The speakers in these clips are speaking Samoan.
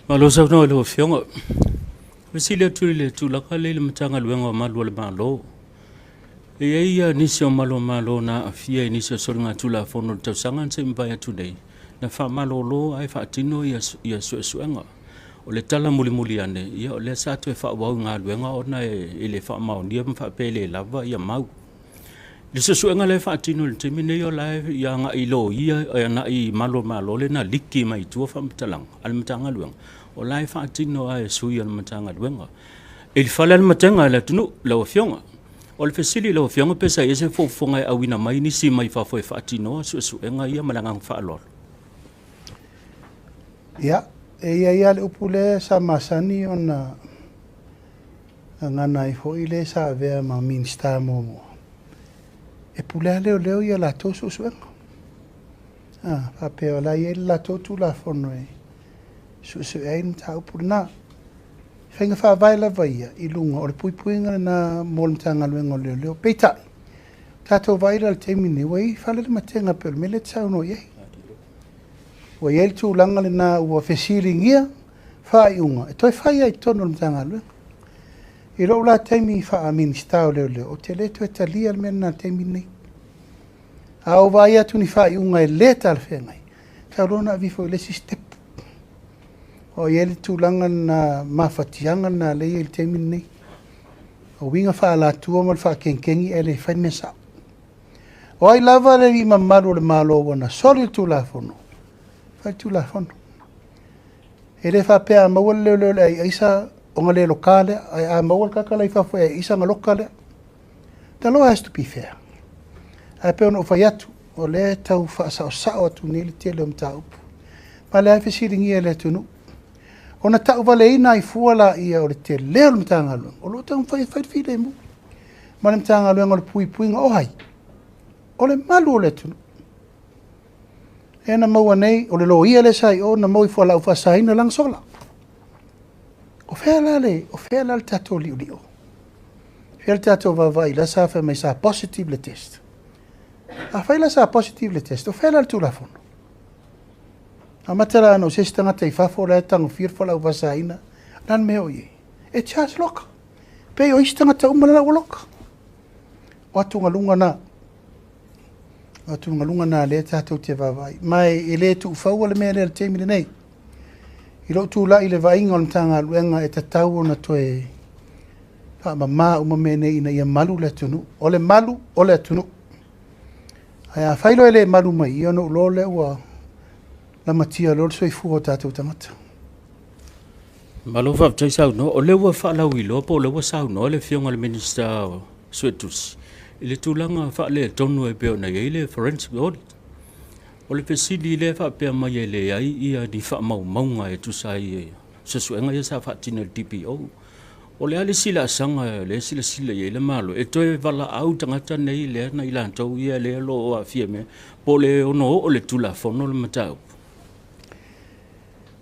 Malo saunoa i lau Afioga. Fesili atu i le tulaga lea i le Matagaluega o Malu o le Malo. E i ai nisi o malu o Malo na aafia i nisi o soligatulafono i le tausaga na se i mavae atu nei, na faamalolo ae faatino ia suesuega. O le tala mulimuli ane, ia o lea sa toe faaauau i galuega ona e le faamaonia ma faapea e le lava ia mau. I le suesuega lea e faatino i le taimi nei, o la e agai i loia, agai i malu o Malo lea na liki mai i tua faamatalaga a le Matagaluega, o la e faatino lava e sui o le Matagaluega. I le fale lava le matega i le atunuu lau Afioga. O le fesili i lau Afioga pe sa i ai se fuafuaga e auina mai nisi mai fafo e faatinoa suesuega ia ma le agaga faaaloalo. Ia, e i ai lava le upu lea sa masani ona gagana ai foi le sa avea ma Minisita muamua, e pule lava leoleo ia latou suesuega. A, faapea o la e i ai le latou Tulafono e suesue ai le mataupu lena. Faiga faavae lava ia i luga o le puipuiga lena mo le Matagaluega o Leoleo. Peitai, tatou vaai la i le taimi lenei, ua i ai fale le matega pei o le mea lea e te saunoa i ai. Ua i ai le tulaga lena ua fesiligia faaiuga e toe fai ai i totonu o le Matagaluega. I lou la taimi faa-Minisita o Leoleo, ou te le toe talia le mea lena i le taimi lenei. A ou vaai atu i ni faaiuga e le talafeagai, e tatau loa ona ave ifo i le isi sitepu. O i ai le tulaga lena, mafatiaga lena lea e i ai i le taimi lenei. O uiga faa-alatua ma le faakenkegi ae le fai le mea sao. O ai lava le alii mamalu o le Malo ua na soli le Tulafono, fai le Tulafono. E le faapea a maua le leoleo i le ai aisa ona le loka lea, ae a maua le tagata la i fafo e ai aisa ona loka lea. The law has to be fair. Ae pei ona ou fai atu, o lea e tau faasaosao atu nei le tele o mataupu. Ma o lea e fesiligia e le atunuu. Ona tauvaleina ai fua laia o le tele o le Matagaluega, o lo o taumafai e fai le filemu. Ma le Matagaluega o le Puipuiga o ai? O le malu o le atunuu. Lea na maua nei, o le loia lea sa i o na maua i fualaau faasaina lana sola. O fea la le, o fea la le tatou liolio? O fea le tatou vaavaai la sa fai mai sa positive le test? Afai la sa positive le test, o fea la le Tulafono? Amata la ana o se isi tagata i fafo la e tagofia le fualaau faasaina, la le mea o i ai? E charge loka. Pei o isi tagata uma la ua loka. O atugaluga na. O atugaluga na lea tatou te vaavaai. Ma e le tuufaua le mea lea i le taimi lenei. I lou tulai i le vaaiga o le Matagaluega e tatau ona toe faamama uma mea nei ina ia malu le atunuu. O le malu o le atunuu. Ae afai loa e le malu mai, ia ona ou iloa lea ua lamatia loa le soifua o tatou tagata. Malo faafetai saunoa. O lea ua faalauiloa po o lea ua saunoa le Afioga i le Minisita o Suetusi i le tulaga faaletonu e pei ona i ai le forensic audit. O le fesili lea e faapea mai e leai ia ni faamaumauga e tusa ai suesuega ia sa faatino e le DPO. O le a le isi laasaga lea e silasila i ai le Malo e toe valaau tagata nei lea na i latou ia lea o lo o aafia mea, po o le ono oo i le Tulafono le mataupu?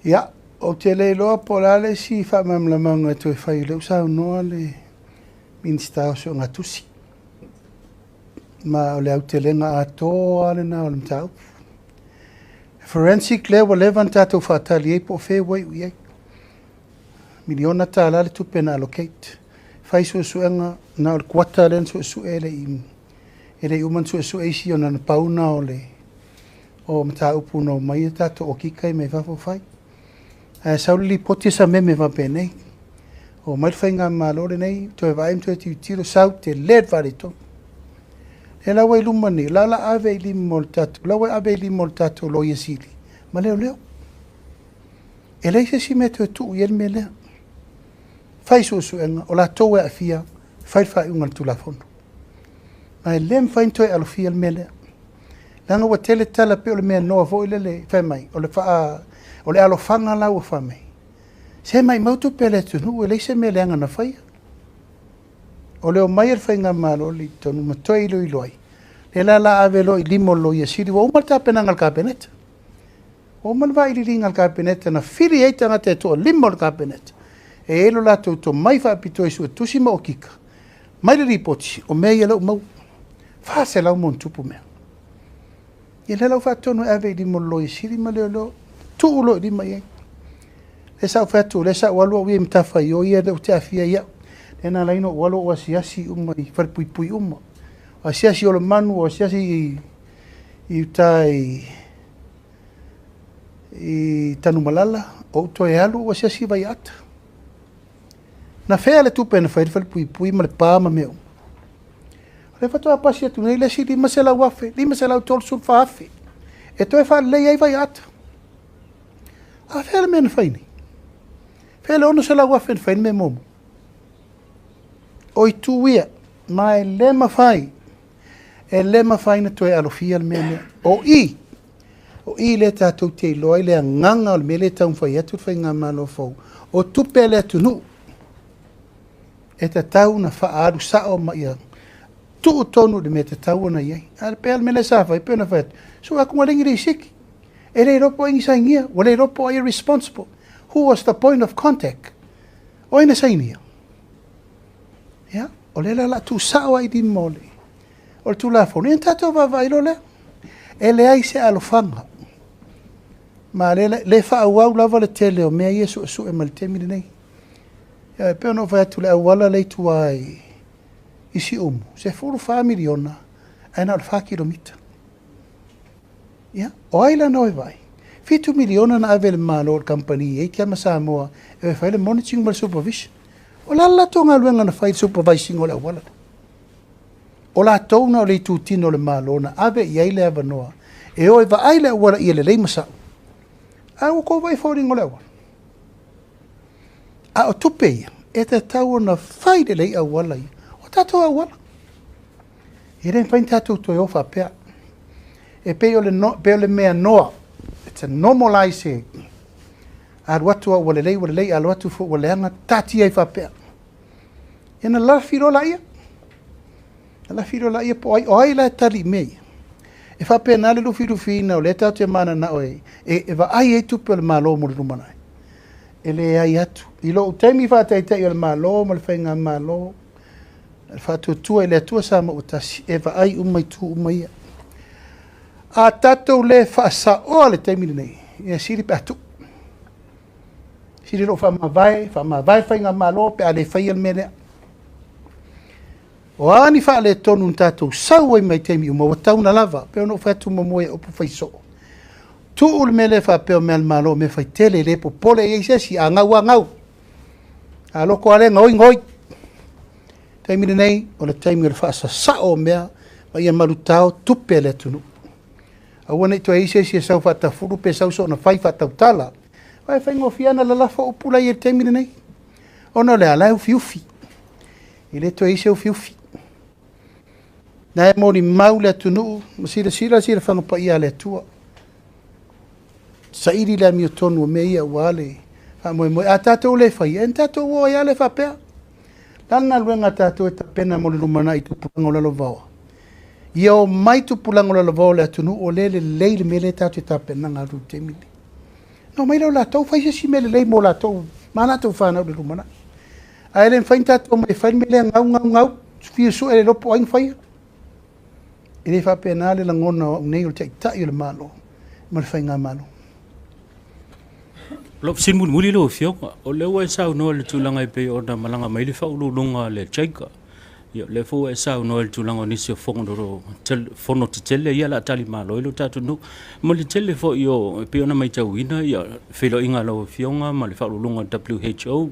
Ia, ou te le iloa po o le a le isi faamalamalamaga e toe fai, o lea ua saunoa le Minisita o Suegatusi. Ma o le aotelega atoa lena o le mataupu. Forensic lea ua leva ona tatou faatali ai po o fea ua iu i ai. Miliona tala le tupe na allocate. Fai suesuega, na o le kuata lea na suesue e le i uma ona suesue isi ona na pau na o le o mataupu na omai tatou okika i mea i fafo fai. Ae sau le lipoti e sameme faapenei. O mai le faigamalo lenei, toe vaai ma toe tilotilo, sau tele le faaletonu. E la ua i luma nei, la ave i lima o le tatou, la ua ave i lima o le tatou Loia Sili ma leoleo. E leai se isi mea toe tuu i ai le mea lea. Fai suesuega, o latou e aafia, fai le faaiuga a le Tulafono. Ma e le mafai ona toe alofia le mea lea. Leaga ua tele tala pei o le mea noa foi lele fai mai, o le o le alofaga la ua fai mai. Se maumau tupe a le atunuu e leai se mea leaga na faia. O le omai o le faigamalo lenei i totonu ma toe iloilo ai, lea la ave loa i lima o le Loia Sili, ua uma le tapenaga a le Kapeneta. Ua uma le vailiiliga a le Kapeneta na fili ai tagata e toalima o le Kapeneta, e i ai lo latou tomai faapitoa i suetusi ma okika, mai le lipoti, o mea ia lea ua maua. 400 ma ona tupu mea. Ia lea la ua faatonu e ave i lima o le Loia Sili ma leoleo, tuu loa i lima i ai. Lea sa ou fai atu, o lea sa ou alu au ia i matafaioi ia lea ou te aafia ai au. Lea na ala ai ona ou alu ou asiasi uma i falepuipui uma. O asiasi i Oloamanu, o asiasi i uta i Tanumalala, ou toe alu ou asiasi i Vaiaata. Na fea le tupe na fai ai le falepuipui ma le pa ma mea uma? O lea faatoa pasi atu nei le isi $500,000, $534,000 e toe faalelei ai Vaiaata. A fea le mea na fai nei? Fea le $600,000 na fai ai le mea muamua? O itu ia, ma e le mafai, e le mafai ona toe alofia le mea lea. O i, o i lea tatou te iloa ai le agaga o le mea lea e taumafai atu le faigamalo fou, o tupe a le atunuu e tatau ona faaalu sao ma ia tuu tonu i le mea e tatau ona i ai. A pei lava o le mea lea sa fai, pei ona fai atu, sue atu ua leai ni lisiti, e le iloa po o ai ni sainia, ua le iloa po o ai e responsible. Who was the point of contact? O ai na sainia? Ia, o lea la o le a tuusao ai i lima o le, o le Tulafono, ia ona tatou vaavaai loa lea. E leai se alofaga, ma le, le faaauau lava le tele o mea ia e suesue mai le taimi lenei. Ia, e pei ona ou fai atu i le auala lea i tua i Siumu, $14 miliona ae na o le 4 kilomita. Ia, o ai la na o e vaai? $7 miliona na ave e le Malo i le kamupani Eight ma Samoa e fai le monitoring ma le supervision. O le a le latou galuega na fai i le supervising o le auala lea? O latou na o le itutino o le Malo na ave i ai le avanoa e o e vaai le auala ia lelei ma sao. A ua tou vaai i foliga o le auala? A o tupe ia, e tatau ona fai lelei auala ia. O tatou auala. E le mafai ona tatou toe o faapea. E pei o le, no, pei o le mea noa. It's a normalize. Alu atu ua lelei, ua lelei, alu atu foi ua leaga, taatia ai faapea. Ia na lafi loa laia. Na lafi loa laia po o ai, o ai la e tali i mea ia. E faapena le lufilufiina o lea tatou te mananao e vaai ai tupe o le Malo mo le lumanai. E leai atu. I lou taimi faataitai o le Malo ma le faigamalo, le faatuatua i le Atua Samoa ua tasi, e vaai uma itu uma ia. A tatou le faasaoa le taimi lenei, ia sili pe a tuu. Sili lou faamavae, faamavae faigamalo pe a le faia le mea lea. O a ni faaletonu na tatou sau ai mai taimi uma, ua tatau ona lava, pei ona ou fai atu muamua i upu fai soo. Tuu le mea lea faapea o mea a le Malo, o mea faitele, e le popole i ai se isi, a gau a gau. A loko a le gaoi, gaoi. Taimi lenei, o le taimi o le faasasao o mea, ma ia malutao tupe a le atunuu. Aua ne i toe i ai se isi e sau faatafulu pe sau soona fai faatautala. Aua e faigofie lava ona lalafo upu la i ai i le taimi lenei. Ona o le a? La e ufiufi. E le toe i ai se ufiufi. Na e molimau le atunuu ma silasila silafaga paia a le Atua. Saili le amiotonu o mea ia aua le faamoemoe. A tatou le faia, e na tatou o ai lava lea faapea. O le a le galuega a tatou e tapena mo le lumanai i tupulaga o lalovaoa? Ia omai tupulaga o lalovaoa o le atunuu o lea e lelei le mea lea tatou te tapenaga atu i le taimi lenei. Na omai lea o latou fai se isi mea lelei mo latou ma latou fanau i le lumanai. Ae le mafai ona tatou omai e fai le mea lea gau, gau, gau, fia sue le iloa po o ai na faia. E le faapena le lagona o au nei o le Taitai o le Malo ma le Faigamalo. O lau fesili mulimuli lau Afioga, o lea ua e saunoa i le tulaga e pei ona malaga mai le faauluuluga a le JICA. Ia, o lea foi ua e saunoa i le tulaga o nisi o fono tetele ia o le a talimalo ai lo tatou atunuu. Ma le tele foi o, e pei ona matauina ia feiloaiga a lau Afioga ma le faauluuluga o le WHO,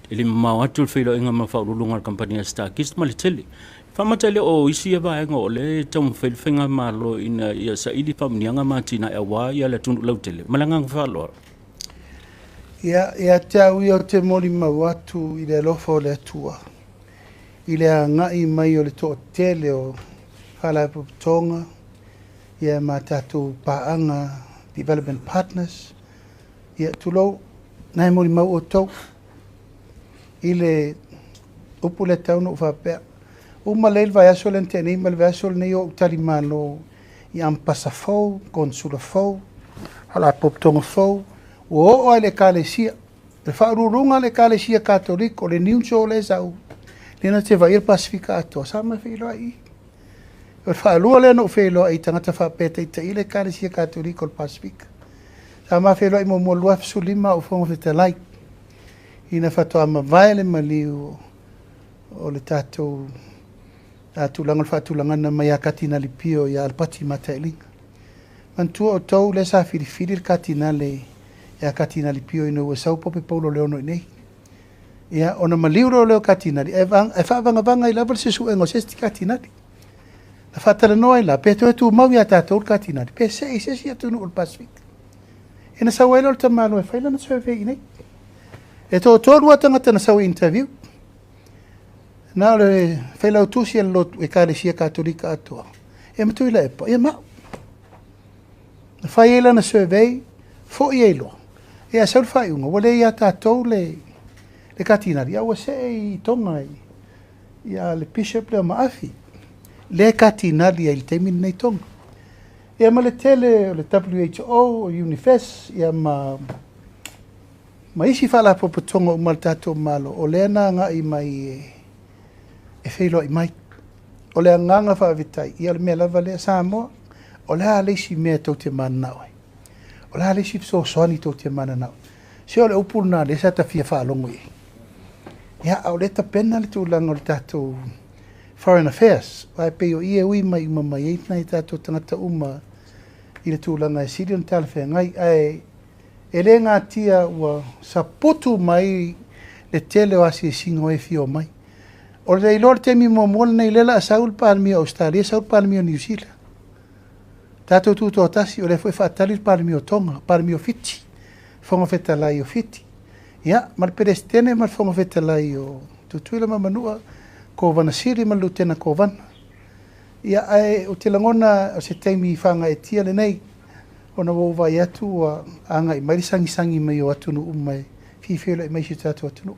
e le mamao atu le feiloaiga ma le faauluuluga a le kamupani a Starkist ma le tele. Faamata le o isi ia vaega o lea e taumafai le faigamalo ina ia saili faamanuiaga ma atinae aua ia le atunuu lautele. Ma le agaga faaaloalo. Ia, ia te au ia ou te molimau atu i le alofa o le Atua, i le agai mai o le toatele o faalapotopotoga, ia ma tatou paaga development partners, ia tulou, na e molimau outou i le upu lea tau na ou faapea. Uma lelei le vaiaso lea na tea nei ma le vaiaso lenei o ou talimalo i ampasa fou, konsula fou, faalapotopotoga fou, ua oo lava i le Ekalesia. Le faauluuluga a le Ekalesia Katoliko, le Nuncio lea sa ou, lea na te vaaia le Pasefika atoa, sa ma feiloai i i. O le faalua lea na ou feiloai i tagata faapea e taitaia le Ekalesia Katoliko o le Pasefika. Sa ma feiloai muamua 2015 a ou Fofoga Fetalai, ina faatoa mavae le maliu o le tatou tulaga o le faatulagaga mai ia Katinali Pio ia Alapati Matailiga. Manatua outou lea sa filifili le Katinale ia Katinali Pio ina ua sau Pope Paulo Leono i inei. Ia, ona maliu loa lea o Katinali, ae faavagavaga ai lava le suesuega o se isi Katinali. Na faatalanoa ai la, pe toe tumau ia tatou le Katinali, pe see i se isi atunuu o le Pasefika. Ia na sau ai lea o le tamaloa e fai lana survey i inei. E toatolu lava tagata na sau e interview. Na o le failautusi a le lotu Ekalesia Katolika atoa, ia ma Tuilaepa, ia ma au. Na fai ai lana survey, foi ai loa, ia sau le faaiuga, ua le ia tatou le Katinali, a ua see i Toga ia le Bishop lea o Maafi, lea e Katinali ai i le taimi lenei Toga. Ia ma le tele o le WHO, o UNIFES, ia ma isi faalapotopotoga uma a le tatou Malo, o lea na agai mai e feiloai mai. O le agaga faafetai, ia o le mea lava lea, Samoa, o le a le isi mea tou te mananao ai? O le a le isi fesoasoani tou te mananao ai? Se o le upu lena lea sa ta fia faalogo i ai. Ia, a o lea e tapena le tulaga o le tatou Foreign Affairs, aua e pei o i e ui mai uma mai ai nai tatou tagata uma i le tulaga e sili ona talafeagai. Ae e le natia ua saputu mai le tele o asiasiga o e fia omai. O le iloa o le taimi muamua lenei lea o le a sau le Palemia o Ausetalia, sau le Palemia o Niu Sila. Tatou tutoatasi, o lea foi e faatali le Palemia o Toga, Palemia o Fiti, Fofoga Fetalai o Fiti, ia, ma le Peresetene ma le Fofoga Fetalai o Tutuila ma Manua, Kovana Sili ma le Lutena Kovana. Ia, ae ou te lagona o se taimi faagaeetia lenei, ona ua ou vaai atu ua agai mai le sagisagi mai o atunuu uma e fia feiloai mai i si o tatou atunuu.